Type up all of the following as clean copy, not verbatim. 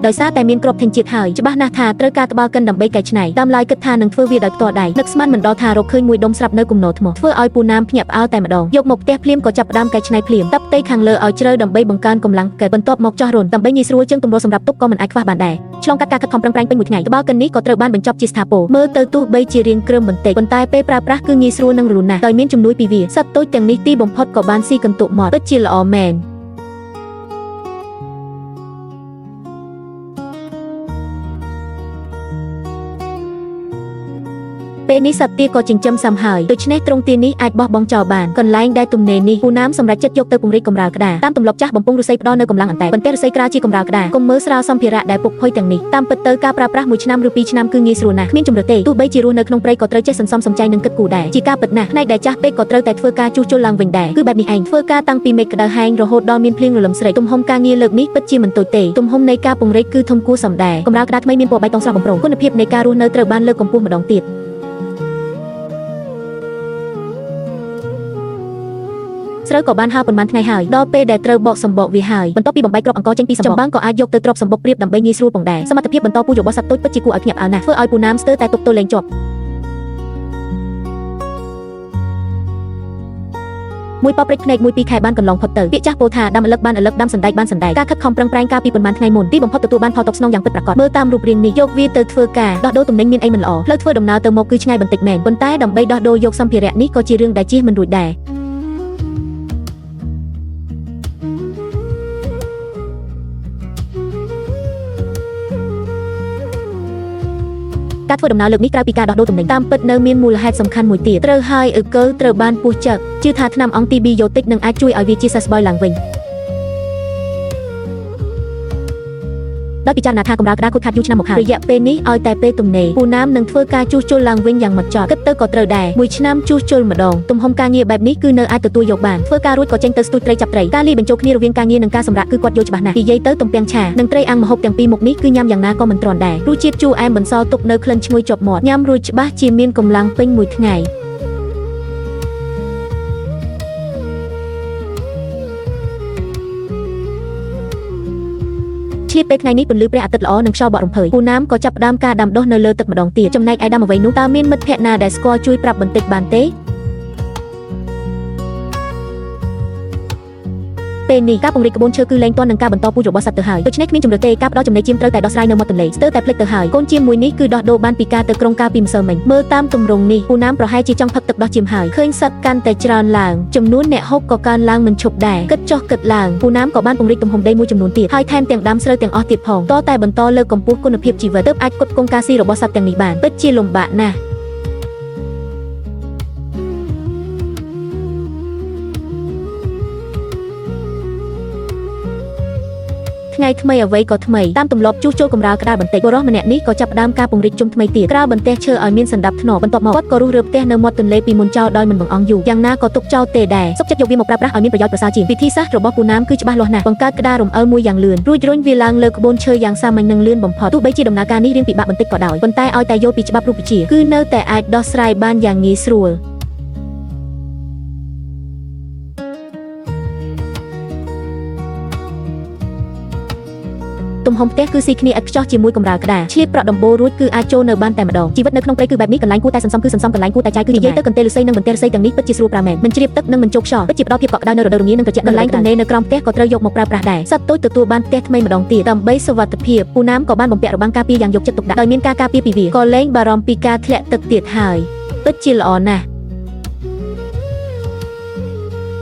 ដោយសារតែមានក្របធញ្ញជាតិហើយច្បាស់ណាស់ថាត្រូវការត្បាល់កិនដើម្បីកែច្នៃតាមឡើយគិតថានឹងធ្វើវាដោយផ្ទាល់ដៃនឹកស្មានមិនដល់ថារកឃើញមួយដុំស្រាប់នៅគំនរថ្មធ្វើឲ្យពូណាមភ្ញាក់ផ្អើលតែម្ដងយកមកផ្ទះភ្លាមក៏ចាប់ផ្ដើមកែច្នៃភ្លាមតាប់ផ្ទៃខាងលើឲ្យជ្រៅដើម្បីបង្កើនកម្លាំងកិតបន្ទាប់មកចោះរន្ធដើម្បីងាយស្រួលជាងទម្រសម្រាប់ទុកក៏មិនអាចខ្វះបានដែរឆ្លងកាត់ការខិតខំប្រឹងប្រែងពេញមួយថ្ងៃត្បាល់កិននេះក៏ត្រូវបានបញ្ចប់ជាស្ថាពរមើលទៅទោះបីជារាងក្រឹមបន្តិចប៉ុន្តែពេលប្រើប្រាស់គឺងាយស្រួលនិងរលូនណាស់ដោយមានជំនួយពីវាសត្វតូចទាំងនេះទីបំផុតក៏បានស៊ីកន្ទុកមាត់ពិតជាល្អមែន ពេលនេះសត្វទាក៏ចិញ្ចឹមសាំហើយដូច្នេះទ្រង់ទានេះអាចបោះបង់ចោលបានកន្លែងដែលទំនេរនេះពូណាមសម្រេចចិត្តយកទៅពង្រីកកម្រាលក្តារតាមទម្លាប់ចាស់បំពង់ឫស្សីផ្ដល់នូវកម្លាំងអន្តែតប៉ុន្តែឫស្សីក្រាលជាកម្រាលក្តារកុំមើលស្រាលសម្ភារៈដែលពុកផុយទាំងនេះតាមពិតទៅការប្រើប្រាស់មួយឆ្នាំឬពីរឆ្នាំគឺងាយស្រួលណាស់គ្មានជម្រើសទេទោះបីជារស់នៅក្នុងព្រៃក៏ត្រូវចេះសន្សំសំចៃនិងគិតគូរដែរជាការពិតណាស់ផ្នែកដែលចាស់ពេកក៏ត្រូវតែធ្វើការជួសជុលឡើងវិញដែរគឺបែបនេះឯងធ្វើការតាំងពីមេឃក្តៅហែងរហូតដល់មានភ្លៀងរលឹមស្រេកទំហំការងារលើកនេះពិតជាមិនតូចទេទំហំនៃការពង្រីកគឺធំគួរសមដែរកម្រាលក្តារថ្មីមានពណ៌បៃតងស្រស់បំព្រងគុណភាពនៃការរស់នៅត្រូវបានលើកកម្ពស់ម្ដងទៀត ស្រូវក៏បានហើរប៉ុន្មានថ្ងៃហើយដល់ពេលដែលត្រូវបកសម្បកវាហើយបន្ទាប់ពីបំបែកគ្រាប់អង្ករចេញពីសម្បកចម្បាំងក៏អាចយកទៅទ្របសម្បុកព្រៀបដើម្បីងាយស្រួលផងដែរសមត្ថភាពបន្តពូជរបស់សត្វតូចពិតជាគួរឲ្យភ្ញាក់ផ្អើលណាស់ធ្វើឲ្យពូណាមស្ទើរតែទប់ទល់លែងជាប់មួយប៉ព្រិចភ្នែកមួយពីរខែបានកន្លងផុតទៅពាក្យចាស់ពោលថាដាំឪឡឹកបានឪឡឹកដាំសណ្ដែកបានសណ្ដែកការខិតខំប្រឹងប្រែងកាលពីប៉ុន្មានថ្ងៃមុនទីបំផុតទទួលបានផលតបស្នងយ៉ាងពិតប្រាកដមើលតាមរូបរាងនេះយកវាទៅធ្វើការដោះដូរទំនិញមានអីមិនល្អផ្លូវធ្វើដំណើរទៅមកគឺឆ្ងាយបន្តិចមែនប៉ុន្តែដើម្បីដោះដូរយកសម្ភារៈនេះក៏ជារឿងដែលជៀសមិនរួចដែរ ការធ្វើដំណើរលើកនេះក្រៅពីការដោះដូរទំនិញតាមពិតនៅមានមូលហេតុសំខាន់មួយទៀតត្រូវហើយអឺកើត្រូវបានពស់ចឹកជឿថាថ្នាំអង់ទីប៊ីយ៉ូទិកនឹងអាចជួយឲ្យវាជាសះស្បើយឡើងវិញដោយពិចារណាថាកម្រាលក្តារខូចខាតយូរឆ្នាំមកហើយរយៈពេលនេះឲ្យតែពេលទំនេរពូណាមនឹងធ្វើការជួសជុលឡើងវិញយ៉ាងម៉ត់ចត់គិតទៅក៏ត្រូវដែរមួយឆ្នាំជួសជុលម្ដងទំហំការងារបែបនេះគឺនៅអាចទទួលយកបានធ្វើការរួចក៏ចេញទៅស្ទូចត្រីចាប់ត្រីការលាយបញ្ចូលគ្នារវាងការងារនិងការសម្រាកគឺគាត់យល់ច្បាស់ណាស់និយាយទៅទំពាំងឆានិងត្រីអាំងម្ហូបទាំងពីរមុខនេះគឺញ៉ាំយ៉ាងណាក៏មិនទ្រាំដែររសជាតិជូរអែមបន្សល់ទុកនៅក្លិនឈ្ងុយជាប់មាត់ញ៉ាំរួចច្បាស់ជាមានកម្លាំងពេញមួយថ្ងៃ ឆ្លៀតពេលថ្ងៃនេះពន្លឺព្រះអាទិត្យល្អនិងខ្យល់បក់រំភើយពូណាមក៏ចាប់ផ្ដើមការដាំដុះនៅលើទឹកម្ដងទៀតចំណែកឯដាំអ្វីនោះតើមានមិត្តភ័ក្តិណាដែលស្គាល់ជួយប្រាប់បន្តិចបានទេពេលនេះការពង្រីកក្បួនឈើគឺលែងទាន់នឹងការបន្តពូជរបស់សត្វទៅហើយដូច្នេះគ្មានជម្រើសទេការផ្ដល់ចំណីចៀមត្រូវតែដោះស្រាយនៅមាត់ទន្លេស្ទើរតែភ្លេចទៅហើយកូនចៀមមួយនេះគឺដោះដូរបានពីការទៅក្រុងកាលពីម្សិលមិញមើលតាមទម្រង់នេះពូណាមប្រហែលជាចង់ផឹកទឹកដោះចៀមហើយឃើញសត្វកាន់តែច្រើនឡើងចំនួនអ្នកហូបក៏កើនឡើងមិនឈប់ដែរគិតចុះគិតឡើងពូណាមក៏បានពង្រីកទំហំដីមួយចំនួនទៀតហើយថែមទាំងដាំស្រូវទាំងអស់ទៀតផងតតែបន្តលើកកម្ពស់គុណភាពជីវិតទើបអាចផ្គត់ផ្គង់ការស៊ីរបស់សត្វទាំងនេះបានពិតជាលំបាកណាស់ ថ្ងៃថ្មីអ្វីក៏ថ្មីតាមទម្លាប់ជួសជុលកម្រាលក្តារបន្តិចបុរសម្នាក់នេះក៏ចាប់ផ្ដើមការពង្រីកជុំថ្មីទៀតក្រាលបន្ទះឈើឲ្យមានសណ្ដាប់ធ្នាប់បន្ទាប់មកគាត់ក៏រុះរើផ្ទះនៅមាត់ទន្លេពីមុនចោលដោយមិនបង្អង់យូរយ៉ាងណាក៏ទុកចោលទេដែរសុខចិត្តយកវាមកប្រើប្រាស់ឲ្យមានប្រយោជន៍ប្រសើរជាងវិធីសាស្ត្ររបស់ពូណាមគឺច្បាស់លាស់ណាស់បង្កើតក្តាររំអិលមួយយ៉ាងលឿនរួចរុញវាឡើងលើក្បូនឈើយ៉ាងសាមញ្ញនិងលឿនបំផុតទោះបីជាដំណើរការនេះរាងពិបាកបន្តិចក៏ដោយប៉ុន្តែឲ្យតែយល់ពីច្បាប់រូបវិទ្យាគឺនៅតែអាចដោះស្រាយបានយ៉ាងងាយស្រួល ទំហំផ្ទះគឺស៊ីគ្នាឥតខ្ចោះជាមួយកម្រាលក្តារឆ្លៀតប្រក់ដំបូលរួចគឺអាចចូលនៅបានតែម្ដងជីវិតនៅក្នុងព្រៃគឺបែបនេះកន្លែងគួរតែសន្សំគឺសន្សំកន្លែងគួរតែចាយគឺនិយាយទៅកន្ទេលឫស្សីនិងបន្ទះឫស្សីទាំងនេះពិតជាស្រួលប្រើមែនមិនជ្រាបទឹកនិងមិនជោគខ្យល់ពិតជាផ្ដល់ភាពកក់ក្ដៅនៅរដូវរងានិងត្រជាក់កន្លែងទំនេរនៅក្រោមផ្ទះក៏ត្រូវយកមកប្រើប្រាស់ដែរសត្វតូចទទួលបានផ្ទះថ្មីម្ដងទៀតដើម្បីសុវត្ថិភាពពូណាមក៏បានបំពាក់របាំងការពារយ៉ាងយកចិត្តទុកដាក់ដោយមានការការពារពីវាក៏លែងបារម្ភពីការធ្លាក់ទឹកទៀតហើយពិតជាល្អណាស់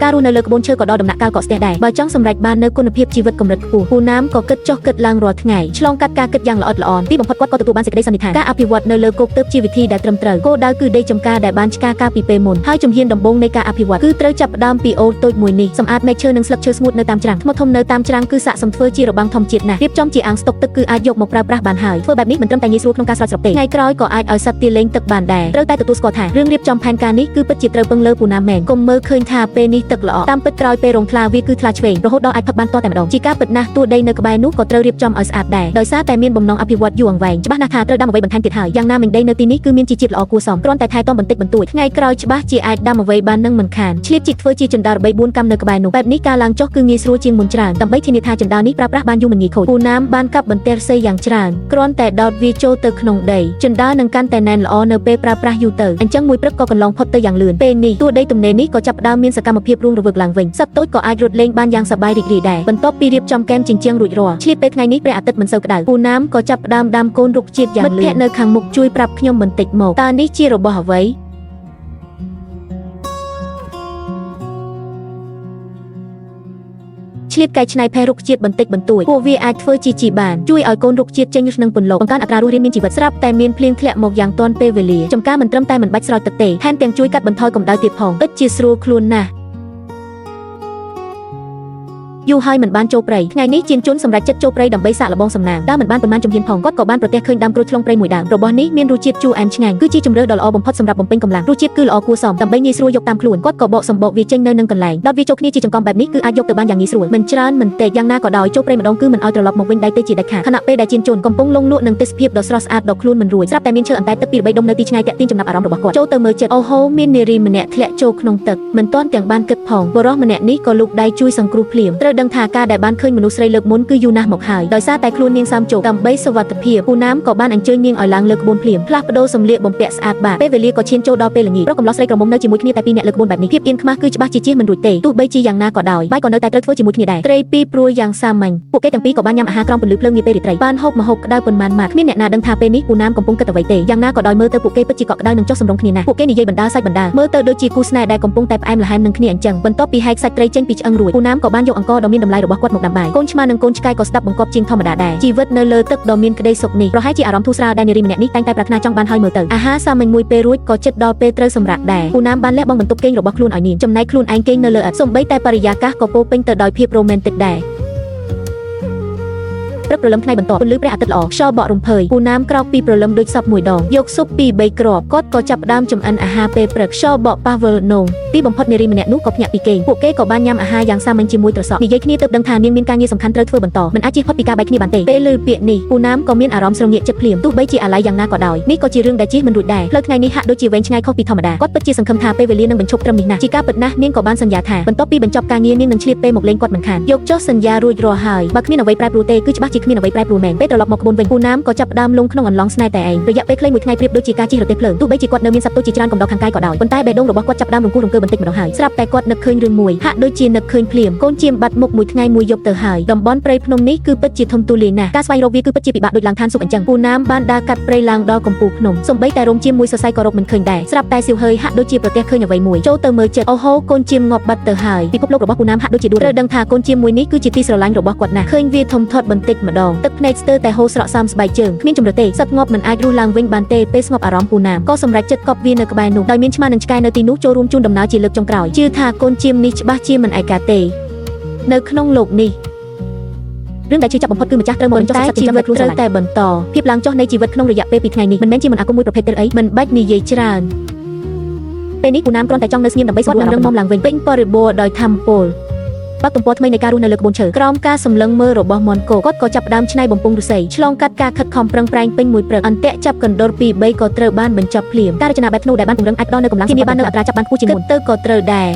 ការរស់នៅលើក្បូនឈើក៏ដល់ដំណាក់កាលកកស្ទះដែរបើចង់សម្រេចបាននូវគុណភាពជីវិតកម្រិតខ្ពស់ពូណាមក៏គិតចុះគិតឡើងរាល់ថ្ងៃឆ្លងកាត់ការគិតយ៉ាងល្អិតល្អន់ទីបំផុតគាត់ក៏ទទួលបានសេចក្តីសន្និដ្ឋានការអភិវឌ្ឍនៅលើគោកទើបជាវិធីដែលត្រឹមត្រូវគោលដៅគឺដីចំការដែលបានឆ្ការកាលពីពេលមុនហើយជំហានដំបូងនៃការអភិវឌ្ឍគឺត្រូវចាប់ផ្ដើមពីអូលតូចមួយនេះសម្អាតមែកឈើនិងស្លឹកឈើស្ងួតនៅតាមច្រាំងថ្មធំនៅតាមច្រាំងគឺស័ក្តិសមធ្វើជារបាំងធម្មជាតិណាស់រៀបចំជាអាងស្តុកទឹកគឺអាចយកមកប្រើប្រាស់បានហើយធ្វើបែបនេះមិនត្រឹមតែងាយស្រួលក្នុងការស្រោចស្រពទេថ្ងៃក្រោយក៏អាចឲ្យសត្វទាលេងទឹកបានដែរត្រូវតែទទួលស្គាល់ថារឿងរៀបចំផែនការនេះគឺពិតជាត្រូវពឹងលើពូណាមមែនកុំមើលឃើញថាពេលនេះ ទឹកល្អតាមពិតក្រោយពេលរងថ្លាវាគឺថ្លាឆ្វេងរហូតដល់អាចផឹកបានតតែម្ដងជាការពិតណាស់តួដីនៅក្បែរនោះក៏ត្រូវរៀបចំឲ្យស្អាតដែរដោយសារតែមានបំណងអភិវឌ្ឍយូរអង្វែងច្បាស់ណាស់ថាត្រូវដាំអ្វីបន្ថែមទៀតហើយយ៉ាងណាមិញដីនៅទីនេះគឺមានជីជាតិល្អគួរសមគ្រាន់តែថែទាំបន្តិចបន្តួចថ្ងៃក្រោយច្បាស់ជាអាចដាំអ្វីបាននឹងមិនខានឆ្លៀតជីកធ្វើជាជណ្ដើរ3 4កាំនៅក្បែរនោះបែបនេះការឡើងចុះគឺងាយស្រួលជាងមុនច្រើនដើម្បីធានាថាជណ្ដើរនេះប្រើប្រាស់បានយូរមិនងាយខូចពូណាមបានកាប់បន្ទះឫស្សីយ៉ាងច្រើនគ្រាន់តែដោតវាចូលទៅក្នុងដីជណ្ដើរនឹងកាន់តែណែនល្អនៅពេលប្រើប្រាស់យូរទៅអញ្ចឹងមួយព្រឹកក៏កន្លងផុតទៅយ៉ាងលឿនពេលនេះតួដីទំនេរនេះក៏ចាប់ផ្ដើមមានសកម្មភាពរស់រវើកឡើងវិញសត្វតូចក៏អាចរត់លេងបានយ៉ាងសប្បាយរីករាយដែរបន្ទាប់ពីរៀបចំកែមជញ្ជាំងរួចរាល់ឆ្លៀតពេលថ្ងៃនេះព្រះអាទិត្យមិនសូវក្តៅពូណាមក៏ចាប់ផ្ដើមដាំកូនរុក្ខជាតិយ៉ាងលឿនមិត្តភក្តិនៅខាងមុខជួយប្រាប់ខ្ញុំបន្តិចមកតើនេះជារបស់អ្វីឆ្លៀតកែច្នៃផេះរុក្ខជាតិបន្តិចបន្តួចពួកវាអាចធ្វើជាជីបានជួយឲ្យកូនរុក្ខជាតិចេញនឹងពន្លកបង្កើនអត្រារស់រានមានជីវិតស្រាប់តែមានភ្លៀងធ្លាក់មកយ៉ាងទាន់ពេលវេលាចំការមិនត្រឹមតែមិនបាច់ស្រោចទឹកទេថែមទាំងជួយកាត់បន្ថយកម្ដៅទៀតផងពិតជាស្រួលខ្លួនណាស់យូរហើយមិនបានចូលព្រៃថ្ងៃនេះជាងជនសម្រេចចិត្តចូលព្រៃដើម្បីសាកល្បងសំណាងដើមមិនបានប៉ុន្មានជំហានផងគាត់ក៏បានប្រទះឃើញដើមក្រូចឆ្លងព្រៃមួយដើមរបស់នេះមានរសជាតិជូរអែមឆ្ងាញ់គឺជាជម្រើសដ៏ល្អបំផុតសម្រាប់បំពេញកម្លាំងរសជាតិគឺល្អគួរសមដើម្បីងាយស្រួលយកតាមខ្លួនគាត់ក៏បកសម្បកវាចេញនៅនឹងកន្លែងដោតវាចូលគ្នាជាចង្កំបែបនេះគឺអាចយកទៅបានយ៉ាងងាយស្រួលមិនច្រើនមិនតិចយ៉ាងណាក៏ដោយចូលព្រៃម្ដងគឺមិនឲ្យត្រឡប់មកវិញដែរទេជាដាច់ខាតខណៈពេលដែលជាងជនកំពុងលងលក់នឹងទេសភាពដ៏ស្រស់ស្អាតដ៏ខ្លួនមិនរួចស្រាប់តែមានឈើអណ្តែតទឹកពីរបីដុំនៅទីឆ្ងាយទាក់ទាញចំណាប់អារម្មណ៍របស់គាត់ចូលទៅមើលចិត្តអូហូមាននារីម្នាក់ធ្លាក់ចូលក្នុងទឹកមិនទាន់ទាំងបានគិតផងបុរសម្នាក់នេះក៏លូកដៃជួយសង្គ្រោះភ្លាមត្រូវដឹងថាការដែលបានឃើញមនុស្សស្រីលើកមុនគឺយូរណាស់មកហើយដោយសារតែខ្លួននាងសាមជោគដើម្បីសុវត្ថិភាពពូណាមក៏បានអញ្ជើញនាងឲ្យឡើងលើក្បួនភ្លាមផ្លាស់ប្ដូរសម្លៀកបំពាក់ស្អាតបាតពេលវេលាក៏ឈានចូលដល់ពេលល្ងាចប្រុសកំឡោះស្រីក្រមុំនៅជាមួយគ្នាតែពីរនាក់លើក្បួនបែបនេះភាពអៀនខ្មាស់គឺច្បាស់ជាជៀសមិនរួចទេទោះបីជាយ៉ាងណាក៏ដោយបាយក៏នៅតែត្រូវធ្វើជាមួយគ្នាដែរត្រីពីរព្រួយយ៉ាងសាមញ្ញពួកគេទាំងពីរក៏បានញ៉ាំអាហារក្រោមពន្លឺភ្លើងនាពេលរាត្រីបានហូបម្ហូបក្តៅប៉ុន្មានម៉ាត់គ្មានអ្នកណាដឹងថាពេលនេះពូណាមកំពុងគិតអ្វីទេយ៉ាងណាក៏ដោយមើលទៅពួកគេពិតជាកក់ក្ដៅនិងចុះសម្រុងគ្នាណាស់ពួកគេនិយាយបណ្ដើសាច់បណ្ដើមើលទៅដូចជាគូស្នេហ៍ដែលកំពុងតែផ្អែមល្ហែមនឹងគ្នាអញ្ចឹងបន្ទាប់ពីហែកសាច់ត្រីចេញពីឆ្អឹងរួចពូណាមក៏បានយកអង្ករដ៏មានតម្លៃរបស់គាត់មកដាំបាយកូនឆ្មានិងកូនឆ្កែក៏ស្ដាប់បង្គាប់ជាងធម្មតាដែរជីវិតនៅលើទឹកដ៏មានក្តីសុខនេះប្រហែលជាអារម្មណ៍ធូរស្រាលដែលនារីម្នាក់នេះតែងតែប្រាថ្នាចង់បានហើយមើលទៅអាហារសាមញ្ញមួយពេលរួចក៏ចិត្តដល់ពេលត្រូវសម្រាកដែរពូណាមបានលះបង់បន្ទប់គេងរបស់ខ្លួនឲ្យនាងចំណែកខ្លួនឯងគេងនៅលើឥដ្ឋសូម្បីតែបរិយាកាសក៏ពោពេញទៅដោយភាពរ៉ូមែនទិកដែរព្រឹកព្រលឹមថ្ងៃបន្ទាប់ពន្លឺព្រះអាទិត្យល្អខ្យល់បក់រំភើយពូណាមក្រោកពីព្រលឹមដូចសពមួយដងយកស៊ុបពីរបីគ្រាប់គាត់ក៏ចាប់ផ្ដើមចម្អិនអាហារពេលព្រឹកខ្យល់បក់ប៉ះវិលនងទីបំផុតនារីម្នាក់នោះក៏ភ្ញាក់ពីគេងពួកគេក៏បានញ៉ាំអាហារយ៉ាងសាមញ្ញជាមួយត្រសក់និយាយគ្នាទើបដឹងថានាងមានការងារសំខាន់ត្រូវធ្វើបន្តមិនអាចជៀសផុតពីការបែកគ្នាបានទេពេលឮពាក្យនេះពូណាមក៏មានអារម្មណ៍ស្រងាកចិត្តភ្លាមទោះបីជាអាល័យយ៉ាងណាក៏ដោយនេះក៏ជារឿងដែលជៀសមិនរួចដែរផ្លូវថ្ងៃនេះហាក់ដូចជាវែងឆ្ងាយខុសពីធម្មតាគាត់ពិតជាសង្ឃឹមថាពេលវេលានឹងបញ្ឈប់ត្រឹមនេះណាស់ជាការពិតណាស់នាងក៏បានសន្យាថាបន្ទាប់ពីបញ្ចប់ការងារនាងនឹងឆ្លៀតពេលមកលេងគាត់មិនខានយកចុះសន្យារួចរាល់ហើយបើគ្មានអ្វីប្រែប្រួលទេគឺច្បាស់ជាគ្មានអ្វីប្រែប្រួលមែនពេលត្រឡប់មកក្បួនវិញពូណាមក៏ចាប់ផ្ដើមលងក្នុងអន្លង់ស្នេហ៍តែឯងរយៈពេលខ្លីមួយថ្ងៃប្រៀបដូចជាការជិះរទេះភ្លើងទោះបីជាគាត់នៅមានសត្វតូចជាច្រើនកំដរខាងកាយក៏ដោយប៉ុន្តែបេះដូងរបស់គាត់ចាប់ផ្ដើមរង្គោះរង្គើបន្តិចម្ដងហើយស្រាប់តែគាត់នឹកឃើញរឿងមួយហាក់ដូចជានឹកឃើញភ្លាមកូនជាមបាត់មុខមួយថ្ងៃមួយយប់ទៅហើយតំបន់ព្រៃភ្នំនេះគឺពិតជាធំទូលាយណាស់ការស្វែងរកវាគឺពិតជាពិបាកដូចឡើងឋានសួគ៌អញ្ចឹងពូណាមបានដើរកាត់ព្រៃឡើងដល់កំពូលភ្នំសូម្បីតែរោមជាមមួយសរសៃក៏រកមិនឃើញដែរស្រាប់តែសៀវហើយហាក់ដូចជាប្រទះឃើញអ្វីមួយចូលទៅមើលចិត្តអូហូកូនជាមងាប់បាត់ទៅហើយពិភពលោករបស់ពូណាមហាក់ដូចជាដួលត្រូវដឹងថាកូនជាមមួយនេះគឺជាទីស្រឡាញ់របស់គាត់ណាស់ឃើញវាធំធាត់បន្តិចម្ដងទឹកភ្នែកស្ទើរតែហូរស្រក់សើមស្បែកជើងគ្មានជម្រើសទេសត្វងាប់មិនអាចរស់ឡើងវិញបានទេពេលស្ងប់អារម្មណ៍ពូណាមក៏សម្រេចចិត្តកប់វានៅក្បែរនោះដោយមានឆ្មានិងឆ្កែនៅទីនោះចូលរួមជូនដំណើរជាលើកចុងក្រោយជឿថាកូនជាមនេះច្បាស់ជាមិនឯកាទេនៅក្នុងលោកនេះរឿងដែលឈឺចាប់បំផុតគឺម្ចាស់ត្រូវមកបញ្ចុះសត្វចិញ្ចឹមខ្លួនត្រូវតែបន្តភាពឡើងចុះនៃជីវិតក្នុងរយៈពេលពីថ្ងៃនេះមិនមែនជាមន្តអាគមមួយប្រភេទទេអីមិនបាច់និយាយច្រើនពេលនេះពូណាមគ្រាន់តែចង់នៅស្ងៀមដើម្បីស្គាល់នឹងរឹងមាំឡើងវិញពេញបរិបូរណ៍ដោយធម្មពលបើកទំព័រថ្មីនៃការរស់នៅលើក្បួនឈើក្រោមការសម្លឹងមើលរបស់មន់គោគាត់ក៏ចាប់ផ្ដើមច្នៃបំពង់ឫស្សីឆ្លងកាត់ការខិតខំប្រឹងប្រែងពេញមួយព្រឹកអន្ទាក់ចាប់កណ្ដុរពីរបីក៏ត្រូវបានបញ្ចប់ភ្លាមការរចនាបែបធ្នូដែលបានពង្រឹងអាចផ្ដល់នូវកម្លាំងធានាបាននូវអត្រាចាប់បានខ្ពស់ជាងមុនទៅក៏ត្រូវដែរ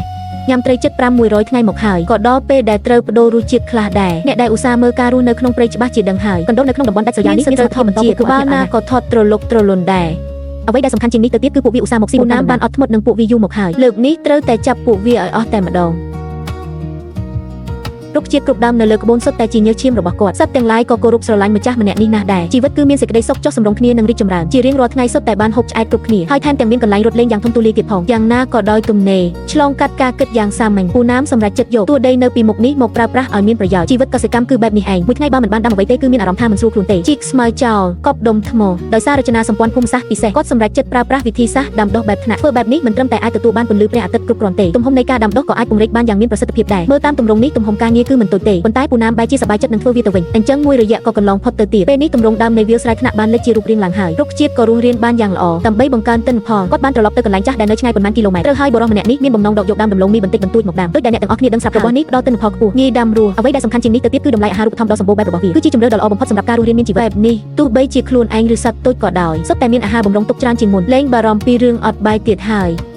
ញ៉ាំត្រីចិត្ត5 100ថ្ងៃមកហើយក៏ដល់ពេលដែលត្រូវបដូររសជាតិខ្លះដែរអ្នកដែលឧស្សាហ៍មើលការរស់នៅក្នុងព្រៃច្បាស់ជាដឹងហើយកណ្ដុរនៅក្នុងតំបន់ដាច់ស្រយាលនេះមានសត្រូវធម្មជាតិក្បាលណាក៏ថត់ត្រលុកត្រលុនដែរអ្វីដែលសំខាន់ជាងនេះទៅទៀតគឺពួកវាឧស្សាហ៍មកស៊ីពូណាមបានអត់ធ្មត់នឹងពួកវាយូរមកហើយលើកនេះត្រូវតែចាប់ពួកវាឲ្យអស់តែម្ដងរុក្ខជាតិគ្រប់ដើមនៅលើក្បួនសុទ្ធតែជាញើសឈាមរបស់គាត់សត្វទាំងឡាយក៏គោរពស្រឡាញ់ម្ចាស់ម្នាក់នេះណាស់ដែរជីវិតគឺមានសេចក្តីសុខចុះសម្រុងគ្នានិងរីកចម្រើនជារៀងរាល់ថ្ងៃសុទ្ធតែបានហូបឆ្អែតគ្រប់គ្នាហើយថែមទាំងមានកន្លែងរត់លេងយ៉ាងធំទូលាយទៀតផងយ៉ាងណាក៏ដោយទំនេរឆ្លងកាត់ការគិតយ៉ាងសាមញ្ញពូណាមសម្រេចចិត្តយកតួដីនៅពីមុខនេះមកប្រើប្រាស់ឲ្យមានប្រយោជន៍ជីវិតកសិកម្មគឺបែបនេះឯងមួយថ្ងៃបើមិនបានដាំអ្វីទេគឺមានអារម្មណ៍ថាមិនស្រួលខ្លួនទេជីកស្មៅចោលកប់ដុំថ្មដោយសាររចនាសម្ព័ន្ធភូមិសាស្ត្រពិសេសគាត់សម្រេចចិត្តប្រើប្រាស់វិធីសាស្ត្រដាំដុះបែបថ្នាក់ធ្វើបែបនេះមិនត្រឹមតែអាចទទួលបានពន្លឺព្រះអាទិត្យគ្រប់គ្រាន់ទេទំហំនៃការដាំដុះក៏អាចពង្រីកបានយ៉ាងមានប្រសិទ្ធភាពដែរមើលតាមទម្រង់នេះទំហំការងារ ងារគឺមិនតូចទេប៉ុន្តែពូណាមបែរជាសប្បាយចិត្តនឹងធ្វើវាទៅវិញអញ្ចឹងមួយរយៈក៏កន្លងផុតទៅទៀតពេលនេះទម្រង់ដើមនៃវាលស្រែថ្នាក់បានលេចជារូបរាងឡើងហើយរុក្ខជាតិក៏រស់រានបានយ៉ាងល្អដើម្បីបង្កើនទិន្នផលគាត់បានត្រឡប់ទៅកន្លែងចាស់ដែលនៅឆ្ងាយប៉ុន្មានគីឡូម៉ែត្រត្រូវហើយបុរសម្នាក់នេះមានបំណងដកយកដើមដំឡូងមីបន្តិចបន្តួចមកដាំដូចដែលអ្នកទាំងអស់គ្នាដឹងស្រាប់របស់នេះផ្ដល់ទិន្នផលខ្ពស់ងាយដាំរស់អ្វីដែលសំខាន់ជាងនេះទៅទៀតគឺតម្លៃអាហារូបត្ថម្ភដ៏សម្បូរបែបរបស់វាគឺជាជម្រើសដ៏ល្អបំផុតសម្រាប់ការរស់រានមានជីវិតបែបនេះទោះបីជាខ្លួនឯងឬសត្វតូចក៏ដោយសុទ្ធតែមានអាហារបម្រុងទុកច្រើនជាងមុនលែងបារម្ភពីរឿងអត់បាយទៀតហើយ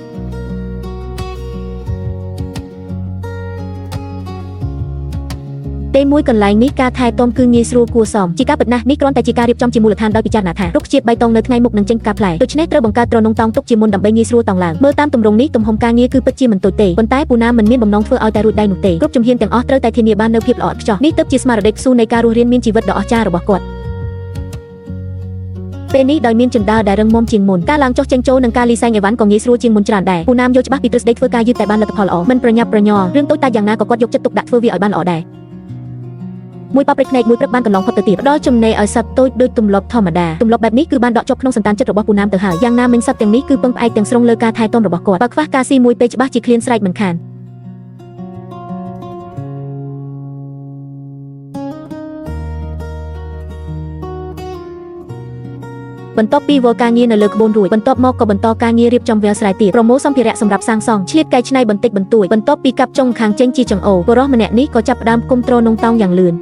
ទេមួយកន្លែងនេះការថែទាំគឺងាយស្រួលគួរសមជាការពិតណាស់នេះគ្រាន់តែជាការរៀបចំជាមូលដ្ឋានដោយពិចារណាថារុក្ខជាតិបៃតងនៅថ្ងៃមុខនឹងចេញផ្កាផ្លែដូច្នេះត្រូវបង្កើតទ្រនំតោងទុកជាមុនដើម្បីងាយស្រួលតោងឡើងមើលតាមទម្រង់នេះទំហំការងារគឺពិតជាមិនតូចទេប៉ុន្តែពូណាមិនមានបំណងធ្វើឲ្យតែរួចដៃនោះទេគ្រប់ជំហានទាំងអស់ត្រូវតែធានាបាននូវភាពល្អឥតខ្ចោះនេះទើបជាស្មារតីស៊ូនៃការរស់រានមានជីវិតដ៏អស្ចារ្យរបស់គាត់ពេលនេះដោយមានជណ្ដើរដែលរឹងមាំជាងមុនការឡើងចុះចេញចូលនិងការលីសែងអីវ៉ាន់ក៏ងាយស្រួលជាងមុនច្រើនដែរពូណាមយល់ច្បាស់ពីទ្រឹស្ដីធ្វើការយឺតតែបានលទ្ធផលល្អមិនប្រញាប់ប្រញាល់រឿងតូចតាចយ៉ាងណាក៏គាត់យកចិត្តទុកដាក់ធ្វើវាឲ្យបានល្អដែរមួយប៉ាព្រិចភ្នែកមួយព្រឹកបានកន្លងផុតទៅទៀតផ្ដល់ចំណេះឲ្យសត្វតូចដូចទម្លាប់ធម្មតាទម្លាប់បែបនេះគឺបានដកជាប់ក្នុងសន្តានចិត្តរបស់ពូណាមទៅហើយយ៉ាងណាមិញសត្វទាំងនេះគឺពឹងផ្អែកទាំងស្រុងលើការថែទាំរបស់គាត់បើខ្វះការស៊ីមួយពេលច្បាស់ជាឃ្លានស្រែកមិនខានបន្ទាប់ពីវល់ការងារនៅលើក្បួនរួចបន្ទាប់មកក៏បន្តការងាររៀបចំវាលស្រែទៀតប្រមូលសម្ភារៈសម្រាប់សាងសង់ឆ្លៀតកែច្នៃបន្តិចបន្តួចបន្ទាប់ពីកាប់ចុងខាងចេញជាចង្អូរបុរសម្នាក់នេះក៏ចាប់ផ្ដើមគុំទ្រនងតោងយ៉ាងលឿន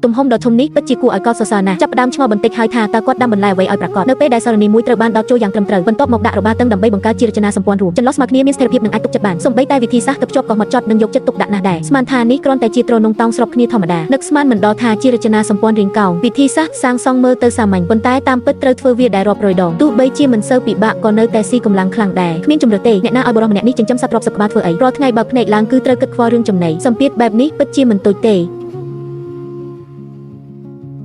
ទំហំដ៏ធំនេះពិតជាគួរឲ្យកោតសរសើរណាស់ចាប់ផ្ដើមឆ្ងល់បន្តិចហើយថាតើគាត់ដាំបន្លែអ្វីឲ្យប្រាកដនៅពេលដែលសរនីមួយត្រូវបានដោតចូលយ៉ាងត្រឹមត្រូវបន្ទាប់មកដាក់របាតឹងដើម្បីបង្កើតជារចនាសម្ព័ន្ធរួមចន្លោះស្មើគ្នាមានស្ថិរភាពនិងអាចទុកចិត្តបានសូម្បីតែវិធីសាស្ត្រទៅភ្ជាប់ក៏ហ្មត់ចត់និងយកចិត្តទុកដាក់ណាស់ដែរស្មានថានេះគ្រាន់តែជាទ្រនំតោងស្របគ្នាធម្មតានឹកស្មានមិនដល់ថាជារចនាសម្ព័ន្ធរាងកោងវិធីសាស្ត្រសាងសង់មើលទៅសាមញ្ញប៉ុន្តែតាមពិតត្រូវធ្វើវាដែលរាប់រយដងទោះបីជាមិនសូវពិបាកក៏នៅតែស៊ីកម្លាំងខ្លាំងដែរគ្មានជម្រើសទេអ្នកណាឲ្យបុរសម្នាក់នេះចិញ្ចឹមសត្វរាប់សិបក្បាលធ្វើអីរាល់ថ្ងៃបើកភ្នែកឡើងគឺត្រូវគិតខ្វល់រឿងចំណីសម្ពាធបែបនេះពិតជាមិនតូចទេ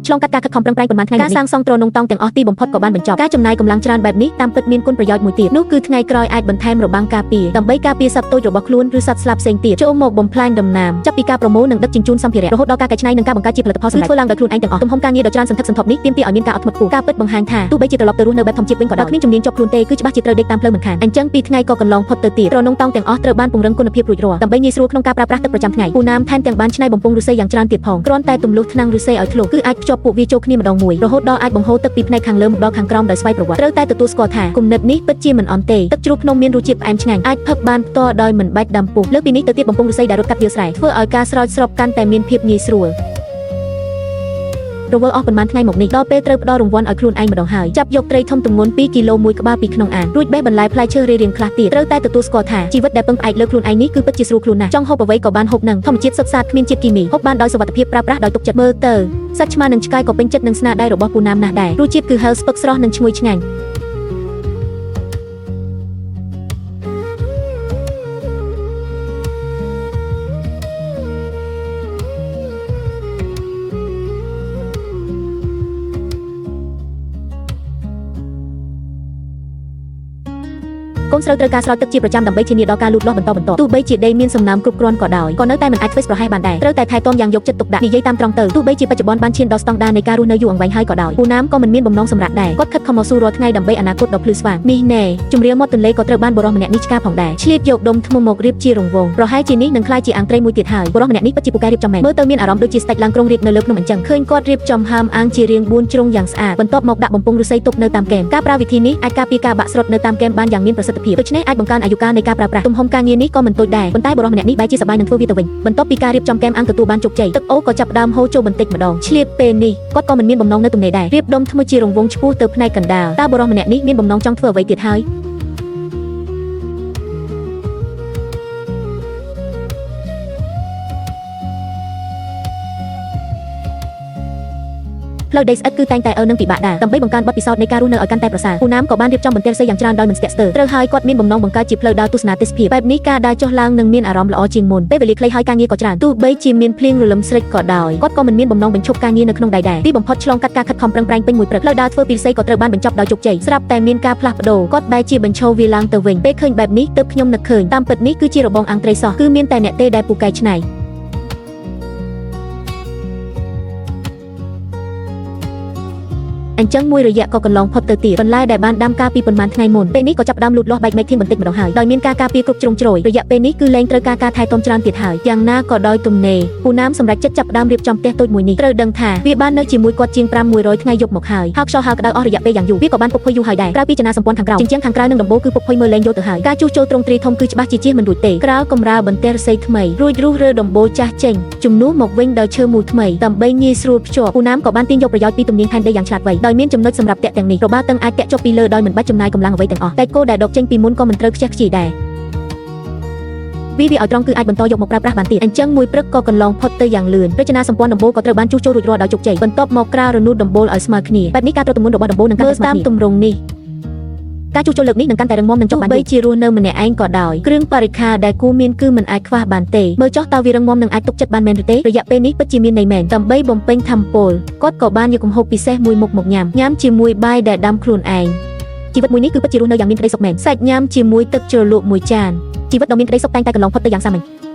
ឆ្លងកាត់ការខិតខំប្រឹងប្រែងប៉ុន្មានថ្ងៃការសាងសង់ទ្រនងតង់ទាំងអស់ទីបំផុតក៏បានបញ្ចប់ការចំណាយកម្លាំងច្រើនបែបនេះតាមពិតមានគុណប្រយោជន៍មួយទៀតនោះគឺថ្ងៃក្រោយអាចបន្ថែមរបាំងការពារដើម្បីការពារសត្វតូចរបស់ខ្លួនឬសត្វស្លាបផ្សេងទៀតចូលមកបំផ្លាញដំណាំចាប់ពីការប្រមូលនិងដឹកជញ្ជូនសម្ភារៈរហូតដល់ការកែច្នៃនិងការបង្កើតជាផលិតផលសម្រាប់ធ្វើឡើងដោយខ្លួនឯងទាំងអស់ទំហំការងារដ៏ច្រើនសន្ធឹកសន្ធាប់នេះទាមទារឲ្យមានការអត់ធ្មត់ខ្ពស់ការពិតបង្ហាញថាទោះបីជាត្រឡប់ទៅរស់នៅបែបធម្មជាតិវិញក៏ដោយគ្មានជំនាញជាប់ខ្លួនទេគឺច្បាស់ជាត្រូវដេកតាមផ្លូវមិនខានអញ្ចឹងពីថ្ងៃក៏កន្លងផុតទៅទៀតទ្រនងតង់ទាំងអស់ត្រូវបានពង្រឹងគុណភាពរួចរាល់ដើម្បីងាយស្រួលក្នុងការប្រើប្រាស់ទឹកប្រចាំថ្ងៃពូណាមថែមទាំងបានច្នៃបំពង់ឫស្សីយ៉ាងច្រើនទៀតផងគ្រាន់តែទម្លុះថ្នាំងឫស្សីឲ្យធ្លុះគឺអាចភ្ជាប់ពួកវាចូលគ្នាម្ដងមួយរហូតដល់អាចបង្ហូរទឹកពីផ្នែកខាងលើមកដល់ខាងក្រោមដោយស្វ័យប្រវត្តិត្រូវតែទទួលស្គាល់ថាគំនិតនេះពិតជាមិនអន់ទេទឹកជ្រោះភ្នំមានរសជាតិផ្អែមឆ្ងាញ់អាចផឹកបានផ្ទាល់ដោយមិនបាច់ដាំពុះលើសពីនេះទៅទៀតបំពង់ឫស្សីដែលរត់កាត់វាលស្រែធ្វើឲ្យការស្រោចស្រពកាន់តែមានភាពងាយស្រួលរវល់អស់ប៉ុន្មានថ្ងៃមកនេះដល់ពេលត្រូវផ្ដល់រង្វាន់ឲ្យខ្លួនឯងម្ដងហើយចាប់យកត្រីធំទម្ងន់2គីឡូមួយក្បាលពីក្នុងអាងរួចបេះបន្លែផ្លែឈើរារៀងខ្លះទៀតត្រូវតែទទួលស្គាល់ថាជីវិតដែលពឹងផ្អែកលើខ្លួនឯងនេះគឺពិតជាស្រួលខ្លួនណាស់ចង់ហូបអ្វីក៏បានហូបនឹងធម្មជាតិសុទ្ធសាធគ្មានជាតិគីមីហូបបានដោយសុវត្ថិភាពប្រើប្រាស់ដោយទុកចិត្តមើលទៅសត្វឆ្មានិងឆ្កែក៏ពេញចិត្តនឹងស្នាដៃរបស់ពូណាមណាស់ដែររសជាតិគឺហឹរស្ពឹកស្រស់និងឈ្ងុយឆ្ងាញ់កូនស្រូវត្រូវការស្រោចទឹកជាប្រចាំដើម្បីធានាដល់ការលូតលាស់បន្តបន្ទាប់ទោះបីជាដីមានសំណើមគ្រប់គ្រាន់ក៏ដោយក៏នៅតែមិនអាចធ្វេសប្រហែសបានដែរត្រូវតែថែទាំយ៉ាងយកចិត្តទុកដាក់និយាយតាមត្រង់ទៅទោះបីជាបច្ចុប្បន្នបានឈានដល់ស្តង់ដារនៃការរស់នៅយូរអង្វែងហើយក៏ដោយពូណាមក៏មិនមានបំណងសម្រាកដែរគាត់ខិតខំមកស៊ូរាល់ថ្ងៃដើម្បីអនាគតដ៏ភ្លឺស្វាងនេះណែជំរាលមាត់ទន្លេក៏ត្រូវបានបុរសម្នាក់នេះឆ្កាផងដែរឆ្លៀតយកដុំថ្មមករៀបជារង្វង់ប្រហែលជានេះនឹងក្លាយជាអាងត្រីមួយទៀតហើយបុរសម្នាក់នេះពិតជាពូកែរៀបចំមែនមើលទៅមានអារម្មណ៍ដូចជាស្ដេចឡើងក្រុងរាពណ៍នៅលើភ្នំអញ្ចឹងឃើញគាត់រៀបចំហើមអាងជារាង4ជ្រុងយ៉ាងស្អាតបន្ទាប់មកដាក់បំពង់ឫស្សីទុកនៅតាមកែមការប្រើវិធីនេះអាចការពារការបាក់ស្រុតនៅតាមកែមបានយ៉ាងមានប្រសិទ្ធភាពដូច្នេះអាចបង្កើនអាយុកាលនៃការប្រើប្រាស់ទំហំការងារនេះក៏មិនតូចដែរប៉ុន្តែបុរសម្នាក់នេះបែរជាសប្បាយនឹងធ្វើវាទៅវិញបន្ទាប់ពីការរៀបចំកែមអាងទទួលបានជោគជ័យទឹកអូរក៏ចាប់ផ្ដើមហូរចូលបន្តិចម្ដងឆ្លៀតពេលនេះគាត់ក៏មិនមានបំណងនៅទំនេរដែររៀបដុំថ្មជារង្វង់ឆ្ពោះទៅផ្នែកកណ្ដាលតើបុរសម្នាក់នេះមានបំណងចង់ធ្វើអ្វីទៀតហើយផ្លូវដីស្អិតគឺតែងតែអើនឹងពិបាកដែរដើម្បីបង្កើនបទពិសោធន៍នៃការរស់នៅឲ្យកាន់តែប្រសើរពូណាមក៏បានរៀបចំបន្ទះឫស្សីយ៉ាងច្រើនដោយមិនស្ទាក់ស្ទើរត្រូវហើយគាត់មានបំណងបង្កើតជាផ្លូវដើរទស្សនាទេសភាពបែបនេះការដើរចុះឡើងនឹងមានអារម្មណ៍ល្អជាងមុនពេលវេលាខ្លីហើយការងារក៏ច្រើនទោះបីជាមានភ្លៀងរលឹមស្រេចក៏ដោយគាត់ក៏មិនមានបំណងបញ្ឈប់ការងារនៅក្នុងដៃដែរទីបំផុតឆ្លងកាត់ការខិតខំប្រឹងប្រែងពេញមួយព្រឹកផ្លូវដើរធ្វើពីឫស្សីក៏ត្រូវបានបញ្ចប់ដោយជោគជ័យស្រាប់តែមានការផ្លាស់ប្ដូរគាត់បែរជាបញ្ឈរវាឡើងទៅវិញពេលឃើញបែបនេះទើបខ្ញុំនឹកឃើញតាមពិតនេះគឺជារបងអាងត្រីសោះគឺមានតែអ្នកទេដែលពូកែច្នៃ អញ្ចឹងមួយរយៈក៏កន្លងផុតទៅទៀតបន្លែដែលបានដាំកាលពីប៉ុន្មានថ្ងៃមុនពេលនេះក៏ចាប់ផ្ដើមលូតលាស់បែកមែកធាងបន្តិចម្ដងហើយដោយមានការការពារគ្រប់ជ្រុងជ្រោយរយៈពេលនេះគឺលែងត្រូវការការថែទាំច្រើនទៀតហើយយ៉ាងណាក៏ដោយទំនេរពូណាមសម្រេចចិត្តចាប់ផ្ដើមរៀបចំផ្ទះតូចមួយនេះត្រូវដឹងថាវាបាននៅជាមួយគាត់ជាង500ថ្ងៃយប់មកហើយហើយខ្យល់ហើរក្តៅអស់រយៈពេលយ៉ាងយូរវាក៏បានពុកផុយយូរហើយដែរក្រៅពីចនាសម្ព័ន្ធខាងក្រៅជញ្ជាំងខាងក្រៅនិងដំបូលគឺពុកផុយមើលលែងយល់ទៅហើយការជួសជុលទ្រង់ទ្រាយធំគឺច្បាស់ជាជៀសមិនរួចទេក្រៅកម្រាលបន្ទះឫស្សីថ្មីរួចរុះរើដំបូលចាស់ចេញជំនួសមកវិញដោយឈើមូលថ្មីដើម្បីងាយស្រួលភ្ជាប់ពូណាមក៏បានទាញយកប្រយោជន៍ពីទំនាញផែនដីយ៉ាងឆ្លាតវៃដោយមានចំណុចសម្រាប់តាក់ទាំងនេះរបាតឹងអាចតាក់ចុះពីលើដោយមិនបាច់ចំណាយកម្លាំងអ្វីទាំងអស់តែគោដែលដកចេញពីមុនក៏មិនត្រូវខ្ជះខ្ជាយដែរវាវាឲ្យត្រង់គឺអាចបន្តយកមកប្រើប្រាស់បានទៀតអញ្ចឹងមួយព្រឹកក៏កន្លងផុតទៅយ៉ាងលឿនរចនាសម្ព័ន្ធដំបូលក៏ត្រូវបានជួសជុលរួចរាល់ដោយជោគជ័យបន្ទាប់មកក្រាលរនូតដំបូលឲ្យស្មើគ្នាបែបនេះការទ្រទម្ងន់របស់ដំបូលនឹងកាន់តែស្មើគ្នាតាមទម្រង់នេះការជួសជុលលើកនេះនឹងកាន់តែរឹងមាំនិងចុះបានបីជារស់នៅម្នាក់ឯងក៏ដោយគ្រឿងបរិក្ខារដែលគួរមានគឺមិនអាចខ្វះបានទេមើលចុះតើវារឹងមាំនិងអាចទុកចិត្តបានមែនឬទេរយៈពេលនេះពិតជាមានន័យមែនដើម្បីបំពេញធម្មពលគាត់ក៏បានយកកម្ហូបពិសេសមួយមុខមកញ៉ាំញ៉ាំជាមួយបាយដែលដាំខ្លួនឯងជីវិតមួយនេះគឺពិតជារស់នៅយ៉ាងមានក្តីសុខមែនសាច់ញ៉ាំជាមួយទឹកជ្រលក់មួយចានជីវិតដ៏មានក្តីសុខតែងតែកន្លងផុតទៅយ៉ាងសាមញ្ញ។